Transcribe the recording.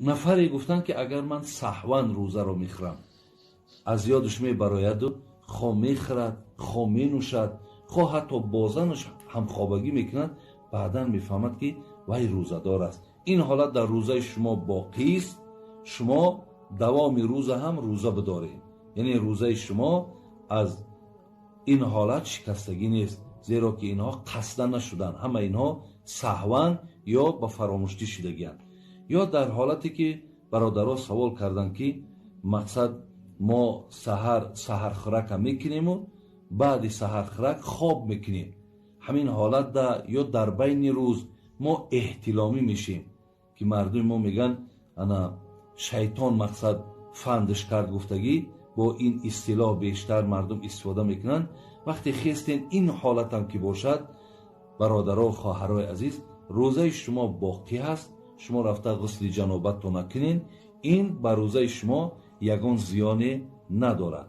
Нафаре гуфтанд, ки агар ман саҳван рӯзаро мехӯрам, аз ёдаш мебарояду хо мехӯрад, хо менӯшад, хо ҳатто бо занаш ҳамхобагӣ мекунад, баъдан мефаҳмад, ки вай рӯзадор аст. Ин ҳолат дар рӯзаи шумо боқист. Шумо давоми рӯза ҳам рӯза бидоред, яъне рӯзаи шумо аз ин ҳолат шикастагӣ нест, зеро ки инҳо қасда нашуданд, ҳама инҳо саҳван ё ба фаромӯштӣ шудагианд. Ё дар ҳолате ки бародаро савол карданд, ки мақсад мо саҳар саҳархӯрака мекунему баъди саҳархӯрак хоб мекунем, ҳамин ҳолатда ё дар байни рӯз мо эҳтиломӣ мешем, ки мардуми мо мегӯянд, ана шайтон мақсад фандш кард гуфтагӣ, бо ин истилоҳ бештар мардум истифода мекунанд. Вақте хестен, ин ҳолатам ки бошад, бародаро, хоҳарои азиз, рӯзаи шумо боқӣ ҳаст. Шумо рафта ғусли ҷанобатто накунед, ин ба рӯзаи шумо ягон зиёне надорад.